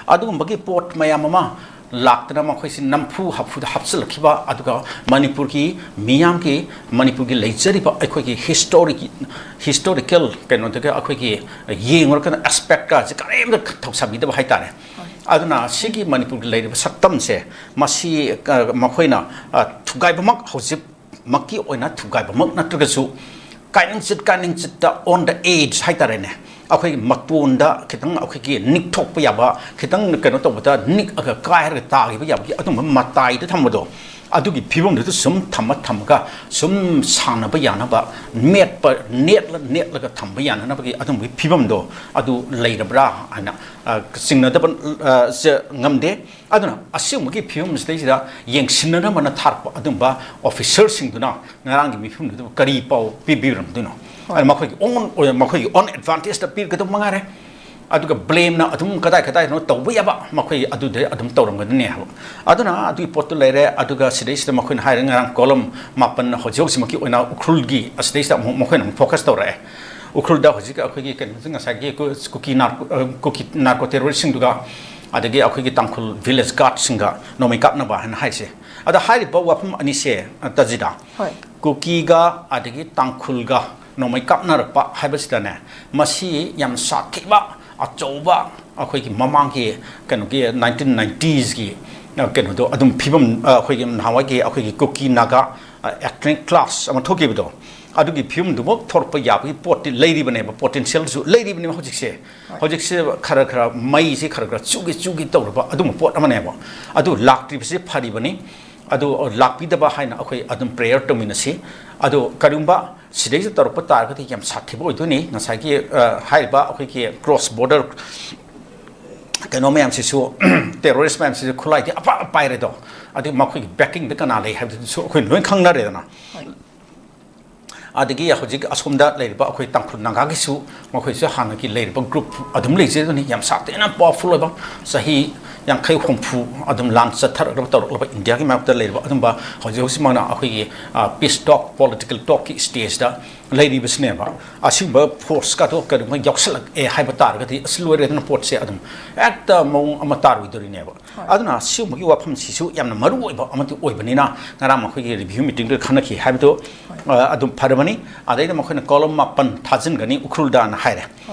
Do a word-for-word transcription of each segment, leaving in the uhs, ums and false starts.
ꯑꯗꯨꯒꯨꯝꯕꯒꯤ ꯄꯣꯠ ꯃꯌꯥꯝ ꯑꯃ ꯂꯥꯛꯇꯅ ꯃꯈꯣꯏꯁꯤ ꯅꯝꯐꯨ ꯍꯥꯐꯨꯗ ꯍꯥꯞꯆꯤꯜꯂꯛꯈꯤꯕ, ꯑꯗꯨꯒ ꯃꯅꯤꯄꯨꯔꯒꯤ ꯃꯤꯌꯥꯝꯒꯤ, ꯃꯅꯤꯄꯨꯔꯒꯤ ꯂꯩꯖꯔꯤꯕ ꯑꯩꯈꯣꯏꯒꯤ ꯍꯤꯁꯇꯣꯔꯤꯛ, ꯍꯤꯁꯇꯣꯔꯤꯀꯦꯜ ꯀꯩꯅꯣꯗꯒ ꯑꯩꯈꯣꯏꯒꯤ ꯌꯦꯡꯉꯨꯔꯀꯥꯟꯗ ꯑꯦꯁꯄꯦꯛꯀꯁꯦ ꯀꯔꯤꯝꯇ ꯊꯧꯁꯥꯕꯤꯗꯕ ꯍꯥꯏꯇꯥꯔꯦ꯫ ꯑꯗꯨꯅ ꯁꯤꯒꯤ ꯃꯅꯤꯄꯨꯔꯒꯤ ꯂꯩꯔꯤꯕ ꯁꯛꯇꯝꯁꯦ, ꯃꯁꯤ, ꯑ, ꯃꯈꯣꯏꯅ, ꯑ, ꯊꯨꯒꯥꯏꯕꯃꯛ, ꯍꯧꯖꯤꯛꯃꯛꯀꯤ ꯑꯣꯏꯅ ꯊꯨꯒꯥꯏꯕꯃꯛ ꯅꯠꯇ꯭ꯔꯒꯁꯨ, ꯀꯥꯏꯅꯤꯡꯆꯤꯠ ꯀꯥꯏꯅꯤꯡꯆꯤꯠꯇ on the edge ꯍꯥꯏꯇꯥꯔꯦꯅꯦ, ꯑꯩꯈꯣꯏꯒꯤ ꯃꯇꯣꯟꯗ ꯈꯤꯇꯪ ꯑꯩꯈꯣꯏꯒꯤ ꯅꯤꯛꯊꯣꯛꯄ ꯌꯥꯕ, ꯈꯤꯇꯪ ꯀꯩꯅꯣ ꯇꯧꯕꯗ ꯅꯤꯛꯑꯒ ꯀꯥꯏꯔꯒ ꯇꯥꯈꯤꯕ ꯌꯥꯕꯒꯤ ꯑꯗꯨꯝꯕ ꯃꯇꯥꯏꯗ ꯊꯝꯕꯗꯣ, ꯑꯗꯨꯒꯤ ꯐꯤꯕꯝꯗꯨꯗ ꯁꯨꯝ ꯊꯝꯃ ꯊꯝꯃꯒ ꯁꯨꯝ ꯁꯥꯟꯅꯕ ꯌꯥꯅꯕ, ꯃꯦꯠꯄ, ꯅꯦꯠꯂ ꯅꯦꯠꯂꯒ ꯊꯝꯕ ꯌꯥꯅꯅꯕꯒꯤ ꯑꯗꯨꯝꯕꯒꯤ ꯐꯤꯕꯝꯗꯣ ꯑꯗꯨ ꯂꯩꯔꯕ꯭ꯔꯥ ꯍꯥꯏꯅ, ꯑ, ꯆꯤꯡꯅꯗꯕ, ꯑ, ꯁꯦ ꯉꯝꯗꯦ꯫ ꯑꯗꯨꯅ ꯑꯁꯤꯒꯨꯝꯕꯒꯤ ꯐꯤꯕꯝꯁꯤꯗꯩꯁꯤꯗ ꯌꯦꯡꯁꯤꯟꯅꯅꯕꯅ ꯊꯥꯔꯛꯄ ꯑꯗꯨꯝꯕ ꯑꯣꯐꯤꯁꯔꯁꯤꯡꯗꯨꯅ ꯉꯔꯥꯡꯒꯤ ꯃꯤꯐꯝꯗꯨꯗ ꯀꯔꯤ ꯄꯥꯎ ꯄꯤꯕꯤꯔꯝꯗꯣꯏꯅꯣ? ꯍꯣꯏ꯫ ꯑꯗꯨ ꯃꯈꯣꯏꯒꯤ own, ꯃꯈꯣꯏꯒꯤ own advantageꯇ ꯄꯤꯔꯒꯗꯧꯕ ꯃꯉꯥꯏꯔꯦ꯫ ꯑꯗꯨꯒ blameꯅ ꯑꯗꯨꯝ ꯀꯗꯥꯏ ꯀꯗꯥꯏꯗꯅꯣ ꯇꯧꯕ ꯌꯥꯕ ꯃꯈꯣꯏ ꯑꯗꯨꯗ ꯑꯗꯨꯝ ꯇꯧꯔꯝꯒꯅꯤ ꯍꯥꯏꯕ꯫ ꯑꯗꯨꯅ ꯑꯗꯨꯒꯤ ꯄꯣꯠꯇꯨ ꯂꯩꯔꯦ꯫ ꯑꯗꯨꯒ ꯁꯤꯗꯩꯁꯤꯗ ꯃꯈꯣꯏꯅ ꯍꯥꯏꯔꯦ, ꯉꯔꯥꯡ column ꯃꯥꯄꯟ ꯍꯧꯖꯤꯛ ꯍꯧꯖꯤꯛꯃꯛꯀꯤ ꯑꯣꯏꯅ ꯎꯈ꯭ꯔꯨꯜꯒꯤ ꯑꯁꯤꯗꯩꯁꯤꯗ ꯑꯃꯨꯛ ꯃꯈꯣꯏꯅ ꯑꯃꯨꯛ focus ꯇꯧꯔꯛꯑꯦ꯫ ꯎꯈ꯭ꯔꯨꯜꯗ ꯍꯧꯖꯤꯛ ꯑꯩꯈꯣꯏꯒꯤ ꯀꯩꯅꯣꯁꯤ ꯉꯁꯥꯏꯒꯤ ꯀꯨ-, ꯀꯨꯀꯤ narco-, ꯑ, ꯀꯨꯀꯤ narco terroristꯁꯤꯡꯗꯨꯒ ꯑꯗꯒꯤ ꯑꯩꯈꯣꯏꯒꯤ ꯇꯥꯡꯈꯨꯜ village guardꯁꯤꯡꯒ ꯅꯣꯡꯃꯩ ꯀꯥꯞꯅꯕ ꯍꯥꯏꯅ ꯍꯥꯏꯁꯦ꯫ ꯑꯗ ꯍꯥꯏꯔꯤꯕ ꯋꯥꯐꯝ ꯑꯅꯤꯁꯦ, ꯑ, ꯇꯖꯤꯗ, ꯍꯣꯏ꯫ ꯀꯨꯀꯤꯒ ꯑꯗꯒꯤ ꯇꯥꯡꯈꯨꯜꯒ ꯅꯣꯡꯃꯩ ꯀꯥꯞꯅꯔꯛꯄ ꯍꯥꯏꯕꯁꯤꯗꯅꯦ, ꯃꯁꯤ ꯌꯥꯝ ꯁꯥꯊꯤꯕ, ꯑꯆꯧꯕ, ꯑꯩꯈꯣꯏꯒꯤ ꯃꯃꯥꯡꯒꯤ ꯀꯩꯅꯣꯒꯤ nineteen nineties ꯀꯤ, ꯑ, ꯀꯩꯅꯣꯗꯣ ꯑꯗꯨꯝ ꯐꯤꯕꯝ, ꯑ, ꯑꯩꯈꯣꯏꯒꯤ ꯅꯍꯥꯟꯋꯥꯏꯒꯤ ꯑꯩꯈꯣꯏꯒꯤ ꯀꯨꯀꯤ ꯅꯥꯒꯥ, ꯑ, ethnic clash ꯑꯃ ꯊꯣꯛꯈꯤꯕꯗꯣ, ꯑꯗꯨꯒꯤ ꯐꯤꯕꯝꯗꯨꯃꯛ ꯊꯣꯛꯂꯛꯄ ꯌꯥꯕꯒꯤ ꯄꯣꯠꯇꯤ ꯂꯩꯔꯤꯕꯅꯦꯕ, potentialꯁꯨ ꯂꯩꯔꯤꯕꯅꯦꯕ ꯍꯧꯖꯤꯛꯁꯦ꯫ ꯍꯣꯏ꯫ ꯍꯧꯖꯤꯛꯁꯦ ꯈꯔ ꯈꯔ ꯃꯩꯁꯦ ꯈꯔ ꯈꯔ ꯆꯨꯒꯦ ꯆꯨꯒꯦ ꯇꯧꯔꯕ ꯑꯗꯨꯝꯕ ꯄꯣꯠ ꯑꯃꯅꯦꯕ꯫ ꯑꯗꯨ ꯂꯥꯛꯇ꯭ꯔꯤꯕꯁꯤ ꯐꯔꯤꯕꯅꯤ꯫ ꯑꯗꯨ ꯂꯥꯛꯄꯤꯗꯕ ꯍꯥꯏꯅ ꯑꯩꯈꯣꯏ ꯑꯗꯨꯝ prayer ꯇꯧꯃꯤꯟꯅꯁꯤ꯫ ꯑꯗꯨ ꯀꯔꯤꯒꯨꯝꯕ ꯁꯤꯗꯩꯁꯤꯗ ꯇꯧꯔꯛꯄ ꯇꯥꯔꯒꯗꯤ ꯌꯥꯝ ꯁꯥꯊꯤꯕ ꯑꯣꯏꯗꯣꯏꯅꯤ꯫ ꯉꯁꯥꯏꯒꯤ, ꯑ, ꯍꯥꯏꯔꯤꯕ ꯑꯩꯈꯣꯏꯒꯤ cross border ꯀꯩꯅꯣ ꯃꯌꯥꯝꯁꯤꯁꯨ, terrorist ꯃꯌꯥꯝꯁꯤꯁꯨ ꯈꯨꯠꯂꯥꯏꯗꯤ ꯑꯄꯥ ꯄꯥꯏꯔꯦꯗꯣ꯫ ꯑꯗꯨ ꯃꯈꯣꯏꯒꯤ backingꯗ ꯀꯅꯥ ꯂꯩ ꯍꯥꯏꯕꯗꯨꯁꯨ ꯑꯩꯈꯣꯏ ꯂꯣꯏ ꯈꯪꯅꯔꯦꯗꯅ꯫ ꯍꯣꯏ꯫ ꯑꯗꯒꯤ ꯍꯧꯖꯤꯛ ꯑꯁꯣꯝꯗ ꯂꯩꯔꯤꯕ ꯑꯩꯈꯣꯏ ꯇꯥꯡꯈꯨꯜ ꯅꯥꯒꯥꯒꯤꯁꯨ ꯃꯈꯣꯏꯁꯨ ꯍꯥꯟꯅꯒꯤ ꯂꯩꯔꯤꯕ group ꯑꯗꯨꯝ ꯂꯩꯖꯩꯗꯨꯅꯤ꯫ ꯌꯥꯝ ꯁꯥꯊꯤꯅ powerful ꯑꯣꯏꯕ, ꯆꯍꯤ ꯌꯥꯡꯈꯩ ꯍꯨꯝꯐꯨ ꯑꯗꯨꯝ ꯂꯥꯟ ꯆꯠꯊꯔꯛꯂꯕ ꯇꯧꯔꯛꯂꯕ ꯏꯟꯗꯤꯌꯥꯒꯤ ꯃꯥꯌꯣꯛꯇ ꯂꯩꯔꯤꯕ ꯑꯗꯨꯝꯕ ꯍꯧꯖꯤꯛ ꯍꯧꯖꯤꯛꯃꯛꯅ ꯑꯩꯈꯣꯏꯒꯤ peace talk, political talkꯀꯤ stageꯇ ꯂꯩꯔꯤꯕꯁꯤꯅꯦꯕ꯫ ꯑꯁꯤꯒꯨꯝꯕ forceꯀꯗꯣ ꯀꯔꯤꯒꯨꯝꯕ ꯌꯥꯎꯁꯜꯂꯛꯑꯦ ꯍꯥꯏꯕ ꯇꯥꯔꯒꯗꯤ ꯑꯁ ꯂꯣꯏꯔꯦꯗꯅ ꯄꯣꯠꯁꯦ ꯑꯗꯨꯝ ꯍꯦꯛꯇ ꯃꯑꯣꯡ ꯑꯃ ꯇꯥꯔꯣꯏꯗꯣꯔꯤꯅꯦꯕ꯫ ꯑꯗꯨꯅ ꯁꯤꯒꯨꯝꯕꯒꯤ ꯋꯥꯐꯝꯁꯤꯁꯨ ꯌꯥꯝꯅ ꯃꯔꯨ ꯑꯣꯏꯕ ꯑꯃꯗꯤ ꯑꯣꯏꯕꯅꯤꯅ ꯉꯔꯥꯡ ꯃꯈꯣꯏꯒꯤ review meetingꯗꯨ ꯈꯟꯅꯈꯤ ꯍꯥꯏꯕꯗꯨ ꯑ, ꯑꯗꯨꯝ ꯐꯔꯕꯅꯤ꯫ ꯑꯗꯩꯗ ꯃꯈꯣꯏꯅ column ꯃꯥꯄꯟ ꯊꯥꯖꯤꯟꯒꯅꯤ ꯎꯈ꯭ꯔꯨꯜꯗꯅ ꯍꯥꯏꯔꯦ꯫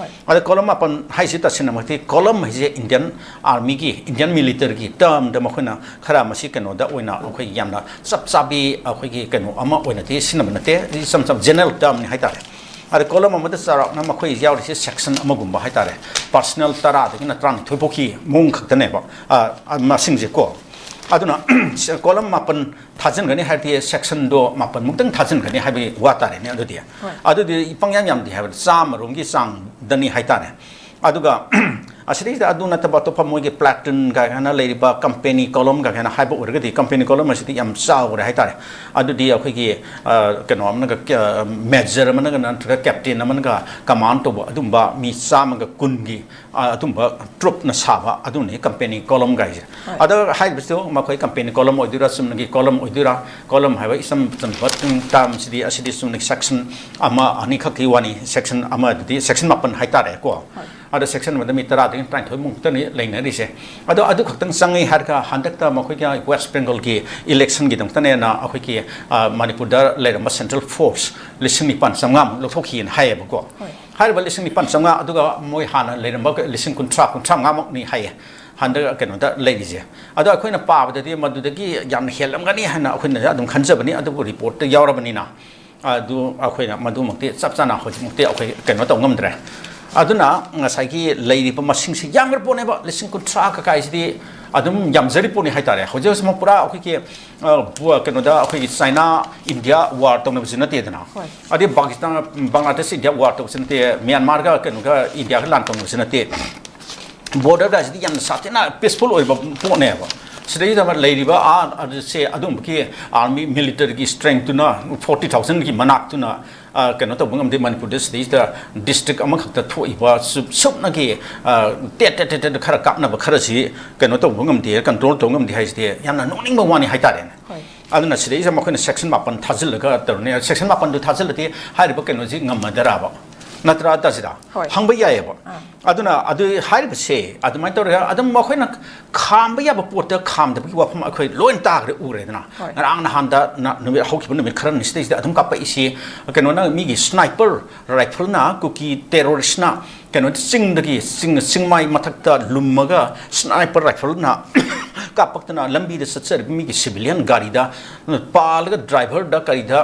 ꯑꯗ column ꯃꯥꯄꯟ ꯍꯥꯏꯁꯤ ꯇꯁꯦꯡꯅꯃꯛꯇꯤ column ꯍꯥꯏꯁꯦ Indian Armyꯒꯤ, Indian militaryꯒꯤ termꯗ ꯃꯈꯣꯏꯅ ꯈꯔ ꯃꯁꯤ ꯀꯩꯅꯣꯗ ꯑꯣꯏꯅ ꯑꯩꯈꯣꯏ ꯌꯥꯝꯅ ꯆꯞ ꯆꯥꯕꯤ ꯑꯩꯈꯣꯏꯒꯤ ꯀꯩꯅꯣ ꯑꯃ ꯑꯣꯏꯅꯗꯤ ꯁꯤꯖꯤꯟꯅꯕ ꯅꯠꯇꯦ, ꯏꯆꯝ ꯆꯝ general termꯅꯤ ꯍꯥꯏꯇꯥꯔꯦ꯫ ꯑꯗ column ꯑꯃꯗ ꯆꯥꯎꯔꯥꯛꯅ ꯃꯈꯣꯏ ꯌꯥꯎꯔꯤꯁꯦ section ꯑꯃꯒꯨꯝꯕ ꯍꯥꯏꯇꯥꯔꯦ, personal ꯇꯔꯥꯗꯒꯤꯅ ꯇꯔꯥꯅꯤꯊꯣꯏ ꯐꯥꯎꯒꯤ ꯃꯑꯣꯡ ꯈꯛꯇꯅꯦꯕ, ꯑ, ꯑ, ꯃꯁꯤꯡꯁꯦ ꯀꯣ꯫ ꯑꯗꯨꯅ column ꯃꯥꯄꯟ ꯊꯥꯖꯤꯟꯒꯅꯤ ꯍꯥꯏꯔꯗꯤ sectionꯗꯣ ꯃꯥꯄꯟꯃꯨꯛꯇꯪ ꯊꯥꯖꯤꯟꯒꯅꯤ ꯍꯥꯏꯕꯒꯤ ꯋꯥ ꯇꯥꯔꯦꯅꯦ꯫ ꯑꯗꯨꯗꯤ ꯑꯗꯨꯗꯤ ꯄꯪꯌꯥꯝ ꯌꯥꯝꯗꯦ ꯍꯥꯏꯕꯗ ꯆꯥꯝꯃꯔꯣꯝꯒꯤ ꯆꯥꯡꯗꯅꯤ ꯍꯥꯏꯇꯥꯔꯦ꯫ ꯑꯗꯨꯒ ꯑꯁꯤꯗꯩꯁꯤꯗ ꯑꯗꯨ ꯅꯠꯇꯕ ꯑꯇꯣꯞꯄ ꯃꯣꯏꯒꯤ platoon ꯀꯥꯏꯅ ꯂꯩꯔꯤꯕ company column ꯀꯥꯏꯅ ꯍꯥꯏꯕ ꯑꯣꯏꯔꯒꯗꯤ company column ꯑꯁꯤꯗꯤ ꯌꯥꯝ ꯆꯥꯎꯈ꯭ꯔꯦ ꯍꯥꯏꯇꯥꯔꯦ꯫ ꯑꯗꯨꯗꯤ ꯑꯩꯈꯣꯏꯒꯤ, ꯑ, ꯀꯩꯅꯣ ꯑꯃꯅꯒ, ꯀ-, major ꯑꯃꯅꯒ ꯅꯠꯇ꯭ꯔꯒ captain ꯑꯃꯅꯒ command ꯇꯧꯕ ꯑꯗꯨꯝꯕ ꯃꯤ ꯆꯥꯝꯃꯒ ꯀꯨꯟꯒꯤ, ꯑ, ꯑꯗꯨꯝꯕ troopꯅ ꯁꯥꯕ ꯑꯗꯨꯅꯤ company column ꯀꯥꯏꯁꯦ꯫ ꯑꯗ ꯍꯥꯏꯔꯤꯕꯁꯤꯗ ꯃꯈꯣꯏ company column ꯑꯣꯏꯗꯣꯏꯔꯥ, ꯆꯨꯝꯅꯒꯤ column ꯑꯣꯏꯗꯣꯏꯔꯥ? Column ꯍꯥꯏꯕ ꯏꯆꯝ ꯆꯝꯕ termꯁꯤꯗꯤ ꯑꯁꯤꯗꯤ ꯆꯨꯝꯅꯒꯤ section ꯑꯃ ꯑꯅꯤꯈꯛꯀꯤ ꯋꯥꯅꯤ, section ꯑꯃꯗꯗꯤ section ꯃꯥꯄꯟ ꯍꯥꯏꯇꯥꯔꯦꯀꯣ꯫ ꯑꯗ section ꯑꯃꯗ ꯃꯤ ꯇꯔꯥꯗꯒꯤ ꯇꯔꯥꯅꯤꯊꯣꯏ ꯃꯨꯛꯇꯅꯤ ꯂꯩꯅꯔꯤꯁꯦ꯫ ꯑꯗꯣ ꯑꯗꯨ ꯈꯛꯇꯪ ꯆꯪꯉꯤ ꯍꯥꯏꯔꯒ ꯍꯟꯗꯛꯇ ꯃꯈꯣꯏꯒꯤ West Bengalꯒꯤ electionꯒꯤꯗꯃꯛꯇꯅꯦꯅ ꯑꯩꯈꯣꯏꯒꯤ, ꯑ, ꯃꯅꯤꯄꯨꯔꯗ ꯂꯩꯔꯝꯕ central force ꯂꯤꯁꯤꯡ ꯅꯤꯄꯥꯟ ꯆꯥꯝꯃꯉꯥꯃꯨꯛ ꯂꯧꯊꯣꯛꯈꯤꯑꯅ ꯍꯥꯏꯌꯦꯕꯀꯣ꯫ ꯍꯥꯏꯔꯤꯕ ꯂꯤꯁꯤꯡ ꯅꯤꯄꯥꯟ ꯆꯥꯝꯃꯉꯥ ꯑꯗꯨꯒ ꯃꯣꯏ ꯍꯥꯟꯅ ꯂꯩꯔꯝꯕ ꯂꯤꯁꯤꯡ ꯀꯨꯟꯊ꯭ꯔꯥ, ꯀꯨꯟꯊ꯭ꯔꯥ ꯃꯉꯥꯃꯨꯛꯅꯤ ꯍꯥꯏꯌꯦ ꯍꯟꯗꯛ ꯀꯩꯅꯣꯗ ꯂꯩꯔꯤꯁꯦ꯫ ꯑꯗꯣ ꯑꯩꯈꯣꯏꯅ ꯄꯥꯕꯗꯗꯤ ꯃꯗꯨꯗꯒꯤ ꯌꯥꯝꯅ ꯍꯦꯜꯂꯝꯒꯅꯤ ꯍꯥꯏꯅ ꯑꯩꯈꯣꯏꯅ ꯑꯗꯨꯝ ꯈꯟꯖꯕꯅꯤ, ꯑꯗꯨꯕꯨ reportꯇ ꯌꯥꯎꯔꯕꯅꯤꯅ꯫ ꯑꯗꯨ ꯑꯩꯈꯣꯏꯅ ꯃꯗꯨꯃꯛꯇꯤ ꯆꯞ ꯆꯥꯅ ꯍꯧꯖꯤꯛꯃꯛꯇꯤ ꯑꯩꯈꯣꯏ ꯀꯩꯅꯣ ꯇꯧ ꯉꯝꯗ꯭ꯔꯦ꯫ ꯑꯗꯨꯅ ꯉꯁꯥꯏꯒꯤ ꯂꯩꯔꯤꯕ ꯃꯁꯤꯡꯁꯤ ꯌꯥꯝꯈ꯭ꯔ ꯄꯣꯠꯅꯦꯕ, ꯂꯤꯁꯤꯡ ꯀꯨꯟꯊ꯭ꯔꯥ ꯀꯀꯥꯏꯁꯤꯗꯤ ꯑꯗꯨꯝ ꯌꯥꯝꯖꯔꯤ ꯄꯣꯠꯅꯤ ꯍꯥꯏꯇꯥꯔꯦ꯫ ꯍꯧꯖꯤꯛ ꯍꯧꯖꯤꯛꯃꯛ ꯄꯨꯔꯥ ꯑꯩꯈꯣꯏꯒꯤ, ꯑ, ꯕꯨ-, ꯀꯩꯅꯣꯗ ꯑꯩꯈꯣꯏꯒꯤ China India war ꯇꯧꯅꯕꯁꯨ ꯅꯠꯇꯦꯗꯅ꯫ ꯑꯗꯩ Pakistan, Bangladesh India war ꯇꯧꯕꯁꯨ ꯅꯠꯇꯦ, Myanmarꯒ ꯀꯩꯅꯣꯒ Indiaꯒ ꯂꯥꯟ ꯇꯧꯅꯕꯁꯨ ꯅꯠꯇꯦ꯫ Borderꯒꯁꯤꯗꯤ ꯌꯥꯝꯅ ꯁꯥꯊꯤꯅ peaceful ꯑꯣꯏꯕ ꯄꯣꯠꯅꯦꯕ꯫ ꯁꯤꯗꯩꯗ ꯂꯩꯔꯤꯕ ꯑꯥ ꯑꯗꯨꯁꯦ ꯑꯗꯨꯝꯕꯒꯤ ꯑꯥꯔꯃꯤ ꯃꯤꯂꯤꯇꯔꯤꯒꯤ ꯁ꯭ꯇ꯭ꯔꯦꯡꯇꯨꯅ, ꯐꯣꯔꯇꯤ ꯊꯥꯎꯖꯟꯒꯤ ꯃꯅꯥꯛꯇꯨꯅ, ꯑ, ꯀꯩꯅꯣ ꯇꯧꯕ ꯉꯝꯗꯦ꯫ ꯃꯅꯤꯄꯨꯔꯗ ꯁꯤꯗꯩꯁꯤꯗ ꯗꯤꯁꯇ꯭ꯔꯤꯛ ꯑꯃꯈꯛꯇ ꯊꯣꯛꯏꯕ ꯁꯨꯞ-, ꯁꯨꯞꯅꯒꯤ, ꯑ, ꯇꯦꯠ ꯇꯦꯠ ꯇꯦꯠ ꯇꯦꯠ ꯈꯔ ꯀꯥꯞꯅꯕ ꯈꯔꯁꯤ ꯀꯩꯅꯣ ꯇꯧꯕ ꯉꯝꯗꯦ, ꯀꯟꯇ꯭ꯔꯣꯜ ꯇꯧꯕ ꯉꯝꯗꯦ ꯍꯥꯏꯁꯤꯗꯤ ꯌꯥꯝꯅ ꯅꯣꯛꯅꯤꯡꯕ ꯋꯥꯅꯤ ꯍꯥꯏꯇꯥꯔꯦꯅꯦ꯫ ꯍꯣꯏ꯫ ꯑꯗꯨꯅ ꯁꯤꯗꯩꯁꯤꯗ ꯃꯈꯣꯏꯅ ꯁꯦꯛꯁꯟ ꯃꯥꯄꯟ ꯊꯥꯖꯤꯜꯂꯒ ꯇꯧꯔꯅꯤ꯫ ꯁꯦꯛꯁꯟ ꯃꯥꯄꯟꯗꯨ ꯊꯥꯖꯤꯜꯂꯗꯤ ꯍꯥꯏꯔꯤꯕ ꯀꯩꯅꯣꯁꯤ ꯉꯝꯃꯗ꯭ꯔꯕ? ꯅꯠꯇ꯭ꯔꯥ, ꯇꯥꯁꯤꯗ? ꯍꯣꯏ꯫ ꯍꯪꯕ ꯌꯥꯏꯑꯕ꯫ ꯑꯥ꯫ ꯑꯗꯨꯅ ꯑꯗꯨ ꯍꯥꯏꯔꯤꯕꯁꯦ ꯑꯗꯨꯃꯥꯏꯅ ꯇꯧꯔꯒ ꯑꯗꯨꯝ ꯃꯈꯣꯏꯅ ꯈꯥꯝꯕ ꯌꯥꯕ ꯄꯣꯠꯇ ꯈꯥꯝꯗꯕꯒꯤ ꯋꯥꯐꯝ ꯑꯩꯈꯣꯏ ꯂꯣꯏꯅ ꯇꯥꯈ꯭ꯔꯦ, ꯎꯔꯦꯗꯅ꯫ ꯍꯣꯏ꯫ ꯉꯔꯥꯡ ꯅꯍꯥꯟꯗ ꯅ-, ꯅꯨꯃꯤꯠ, ꯍꯧꯈꯤꯕ ꯅꯨꯃꯤꯠ ꯈꯔꯅꯤ ꯁꯤꯗꯩꯁꯤꯗ ꯑꯗꯨꯝ ꯀꯥꯞꯄꯛꯏꯁꯤ ꯀꯩꯅꯣꯅ, ꯃꯤꯒꯤ ꯁ꯭ꯅꯥꯏꯄꯔ ꯔꯥꯏꯐꯜꯅ, ꯀꯨꯀꯤ ꯇꯦꯔꯣꯔꯤꯁꯅ ꯀꯩꯅꯣ ꯆꯤꯡꯗꯒꯤ, ꯆꯤꯡ, ꯆꯤꯡꯃꯥꯏ ꯃꯊꯛꯇ ꯂꯨꯝꯃꯒ ꯁ꯭ꯅꯥꯏꯄꯔ ꯔꯥꯏꯐꯜꯅ ꯀꯥꯞꯄꯛꯇꯅ ꯂꯝꯕꯤꯗ ꯆꯠꯆꯔꯤꯕ ꯃꯤꯒꯤ ꯁꯤꯚꯤꯂꯤꯌꯟ ꯒꯥꯔꯤꯗ ꯄꯥꯜꯂꯒ ꯗ꯭ꯔꯥꯏꯚꯔꯗ ꯀꯔꯤꯗ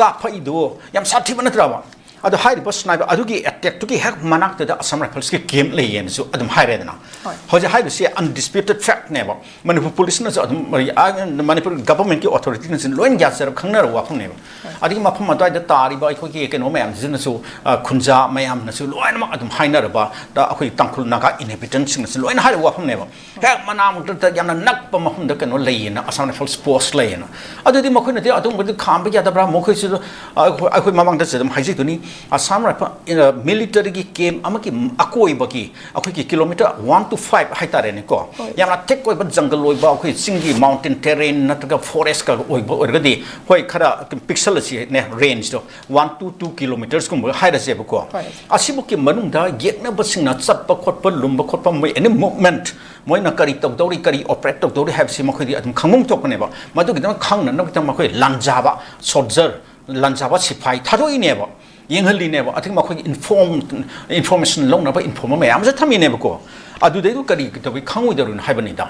ꯀꯥꯞꯐꯛꯏꯗꯣ ꯌꯥꯝ ꯁꯥꯊꯤꯕ ꯅꯠꯇ꯭ꯔꯕ? ꯑꯗꯣ ꯍꯥꯏꯔꯤꯕ ꯁ꯭ꯅꯥꯏꯄꯔ ꯑꯗꯨꯒꯤ ꯑꯦꯇꯦꯛꯇꯨꯒꯤ ꯍꯦꯛ ꯃꯅꯥꯛꯇꯨꯗ ꯑꯁꯥꯝ ꯔꯥꯏꯐꯜꯁꯀꯤ ꯀꯦꯝꯞ ꯂꯩꯌꯦꯅꯁꯨ ꯑꯗꯨꯝ ꯍꯥꯏꯔꯦꯗꯅ꯫ ꯍꯣꯏ꯫ ꯍꯧꯖꯤꯛ ꯍꯥꯏꯔꯤꯕꯁꯤ ꯑꯟꯗꯤꯁꯄ꯭ꯌꯨꯇꯦꯠ ꯐꯦꯛꯅꯦꯕ꯫ ꯃꯅꯤꯄꯨꯔ ꯄꯨꯂꯤꯁꯅꯁꯨ ꯑꯗꯨꯝ, ꯑ, ꯃꯅꯤꯄꯨꯔ ꯒꯚꯔꯟꯃꯦꯟꯠꯀꯤ ꯑꯣꯊꯣꯔꯤꯇꯤꯅꯁꯨ ꯂꯣꯏꯅ ꯌꯥꯖꯔꯕ, ꯈꯪꯅꯔꯕ ꯋꯥꯐꯝꯅꯦꯕ꯫ ꯍꯣꯏ꯫ ꯑꯗꯒꯤ ꯃꯐꯝ ꯑꯗꯨꯋꯥꯏꯗ ꯇꯥꯔꯤꯕ ꯑꯩꯈꯣꯏꯒꯤ ꯀꯩꯅꯣ ꯃꯌꯥꯝꯁꯤꯅꯁꯨ, ꯑ, ꯈꯨꯟꯖꯥ ꯃꯌꯥꯝꯅꯁꯨ ꯂꯣꯏꯅꯃꯛ ꯑꯗꯨꯝ ꯍꯥꯏꯅꯔꯕ, ꯗ ꯑꯩꯈꯣꯏ ꯇꯥꯡꯈꯨꯜ ꯅꯥꯒꯥ ꯏꯟꯍꯦꯕꯤꯇꯦꯟꯠꯁꯤꯡꯅꯁꯨ ꯂꯣꯏꯅ ꯍꯥꯏꯔꯕ ꯋꯥꯐꯝꯅꯦꯕ꯫ ꯍꯦꯛ ꯃꯅꯥꯛꯃꯛꯇꯗ ꯌꯥꯝꯅ ꯅꯛꯄ ꯃꯐꯝꯗ ꯀꯩꯅꯣ ꯂꯩꯌꯦꯅ, ꯑꯁꯥꯝ ꯔꯥꯏꯐꯜꯁ ꯄꯣꯁ ꯂꯩꯌꯦꯅ꯫ ꯑꯗꯨꯗꯤ ꯃꯈꯣꯏꯅꯗꯤ ꯑꯗꯨꯒꯨꯝꯕꯗꯤ ꯈꯥꯝꯕ ꯌꯥꯗꯕ꯭ꯔꯥ? ꯃꯈꯣꯏꯁꯤꯁꯨ, ꯑ, ꯑꯩꯈꯣꯏ, ꯑꯩꯈꯣꯏ ꯃꯃꯥꯡꯗꯁꯨ ꯑꯗꯨꯝ ꯍꯥꯏꯖꯗꯨꯅꯤ, ꯑꯁꯥꯝ ꯔꯥꯏꯐꯜ, ꯑ, ꯃꯤꯂꯤꯇꯔꯤꯒꯤ ꯀꯦꯝꯞ ꯑꯃꯒꯤ ꯑꯀꯣꯏꯕꯒꯤ ꯑꯩꯈꯣꯏꯒꯤ ꯀꯤꯂꯣꯃꯤꯇꯔ ꯋꯥꯟ ꯇꯨ ꯐꯥꯏꯚ ꯍꯥꯏꯇꯥꯔꯦꯅꯦꯀꯣ, ꯍꯣꯏ꯫ ꯌꯥꯝꯅ ꯊꯤꯛ ꯑꯣꯏꯕ ꯖꯪꯒꯜ ꯑꯣꯏꯕ, ꯑꯩꯈꯣꯏ ꯆꯤꯡꯒꯤ ꯃꯥꯎꯟꯇꯦꯟ ꯇꯦꯔꯦꯟ ꯅꯠꯇ꯭ꯔꯒ ꯐꯣꯔꯦꯁꯀ ꯑꯣꯏꯕ ꯑꯣꯏꯔꯒꯗꯤ, ꯍꯣꯏ, ꯈꯔ ꯄꯤꯛꯁꯜꯂꯁꯤꯅꯦ, ꯔꯦꯟꯖꯇꯣ ꯋꯥꯟ ꯇꯨ ꯇꯨ ꯀꯤꯂꯣꯃꯤꯇꯔꯁꯀꯨꯝꯕ ꯍꯥꯏꯔꯁꯦꯕꯀꯣ꯫ ꯍꯣꯏ꯫ ꯑꯁꯤꯕꯨꯛꯀꯤ ꯃꯅꯨꯡꯗ ꯌꯦꯛꯅꯕꯁꯤꯡꯅ ꯆꯠꯄ ꯈꯣꯠꯄ, ꯂꯨꯝꯕ ꯈꯣꯠꯄ, ꯃꯣꯏ ꯑꯦꯅꯤ ꯃꯨꯚꯃꯦꯟꯠ, ꯃꯣꯏꯅ ꯀꯔꯤ ꯇꯧꯗꯧꯔꯤ, ꯀꯔꯤ ꯑꯣꯄꯔꯦꯠ ꯇꯧꯗꯧꯔꯤ ꯍꯥꯏꯕꯁꯤ ꯃꯈꯣꯏꯗꯤ ꯑꯗꯨꯝ ꯈꯪꯐꯝ ꯊꯣꯛꯄꯅꯦꯕ꯫ ꯃꯗꯨꯒꯤꯗꯃꯛ ꯈꯪꯅꯅꯕꯒꯤꯗꯃꯛ ꯃꯈꯣꯏ ꯂꯥꯟꯖꯥꯕ ꯁꯣꯜꯖꯔ, ꯂꯥꯟꯖꯥꯕ ꯁꯤꯐꯥꯏ ꯊꯥꯗꯣꯛꯏꯅꯦꯕ, ꯌꯦꯡꯍꯜꯂꯤꯅꯦꯕ꯫ ꯑꯗꯒꯤ ꯃꯈꯣꯏꯒꯤ ꯏꯟꯐꯣꯔꯝ, ꯏꯟꯐꯣꯔꯃꯦꯁꯟ ꯂꯧꯅꯕ ꯏꯟꯐꯣꯔꯃꯔ ꯃꯌꯥꯝ ꯑꯃꯁꯨ ꯊꯝꯃꯤꯅꯦꯕꯀꯣ꯫ ꯑꯗꯨꯗꯩꯗꯨ ꯀꯔꯤ ꯇꯧꯕꯩ ꯈꯪꯉꯣꯏꯗꯧꯔꯤꯅꯣ ꯍꯥꯏꯕꯅꯤꯗ꯫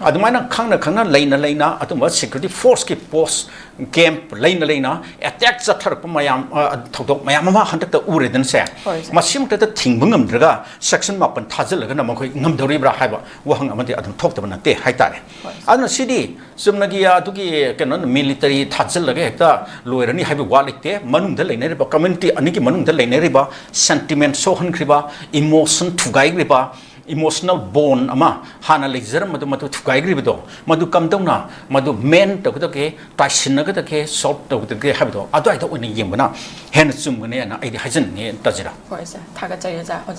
ꯑꯗꯨꯃꯥꯏꯅ ꯈꯪꯅ ꯈꯪꯅ, ꯂꯩꯅ ꯂꯩꯅ ꯑꯗꯨꯝꯕ ꯁꯦꯀ꯭ꯌꯨꯔꯤꯇꯤ ꯐꯣꯔꯁꯀꯤ ꯄꯣꯁ, ꯀꯦꯝꯞ ꯂꯩꯅ ꯂꯩꯅ ꯑꯦꯇꯦꯛ ꯆꯠꯊꯔꯛꯄ ꯃꯌꯥꯝ, ꯑ, ꯊꯧꯗꯣꯛ ꯃꯌꯥꯝ ꯑꯃ ꯍꯟꯗꯛꯇ ꯎꯔꯦꯗꯅ ꯁꯦ꯫ ꯍꯣꯏ, ꯁꯥꯔ꯫ ꯃꯁꯤꯃꯛꯇꯗ ꯊꯤꯡꯕ ꯉꯝꯗ꯭ꯔꯒ ꯁꯦꯛꯁꯟ ꯃꯥꯄꯟ ꯊꯥꯖꯤꯜꯂꯒꯅ ꯃꯈꯣꯏ ꯉꯝꯗꯧꯔꯤꯕ꯭ꯔꯥ ꯍꯥꯏꯕ ꯋꯥꯍꯪ ꯑꯃꯗꯤ ꯑꯗꯨꯝ ꯊꯣꯛꯇꯕ ꯅꯠꯇꯦ ꯍꯥꯏꯇꯥꯔꯦ꯫ ꯍꯣꯏ, ꯁꯥꯔ꯫ ꯑꯗꯨꯅ ꯁꯤꯗꯤ ꯆꯨꯝꯅꯒꯤ ꯑꯗꯨꯒꯤ ꯀꯩꯅꯣ ꯃꯤꯂꯤꯇꯔꯤ ꯊꯥꯖꯤꯜꯂꯒ ꯍꯦꯛꯇ ꯂꯣꯏꯔꯅꯤ ꯍꯥꯏꯕꯒꯤ ꯋꯥ ꯂꯩꯇꯦ꯫ ꯃꯅꯨꯡꯗ ꯂꯩꯅꯔꯤꯕ, ꯀꯝꯃ꯭ꯌꯨꯅꯤꯇꯤ ꯑꯅꯤꯒꯤ ꯃꯅꯨꯡꯗ ꯂꯩꯅꯔꯤꯕ ꯁꯦꯟꯇꯤꯃꯦꯟꯠ ꯁꯣꯛꯍꯟꯈ꯭ꯔꯤꯕ, ꯏꯃꯣꯁꯟ ꯊꯨꯒꯥꯏꯈ꯭ꯔꯤꯕ, emotional bond ꯑꯃ ꯍꯥꯟꯅ ꯂꯩꯖꯔꯝꯕꯗꯣ, ꯃꯗꯨ ꯊꯨꯒꯥꯏꯈ꯭ꯔꯤꯕꯗꯣ, ꯃꯗꯨ ꯀꯝꯗꯧꯅ ꯃꯗꯨ mend ꯇꯧꯒꯗꯒꯦ, ꯇꯥꯏꯁꯤꯟꯅꯒꯗꯒꯦ, solve ꯇꯧꯒꯗꯒꯦ ꯍꯥꯏꯕꯗꯣ, ꯑꯗꯨꯋꯥꯏꯗ ꯑꯣꯏꯅ ꯌꯦꯡꯕꯅ ꯍꯦꯟꯅ ꯆꯨꯝꯒꯅꯤ ꯍꯥꯏꯅ ꯑꯩꯗꯤ ꯍꯥꯏꯖꯅꯤꯡꯉꯦ, ꯇꯥꯖꯤꯔꯥ꯫ ꯍꯣꯏ, ꯁꯥꯔ, ꯊꯥꯒꯠꯆꯔꯤ, ꯑꯣꯖꯥ꯫ ꯑꯣꯖꯥ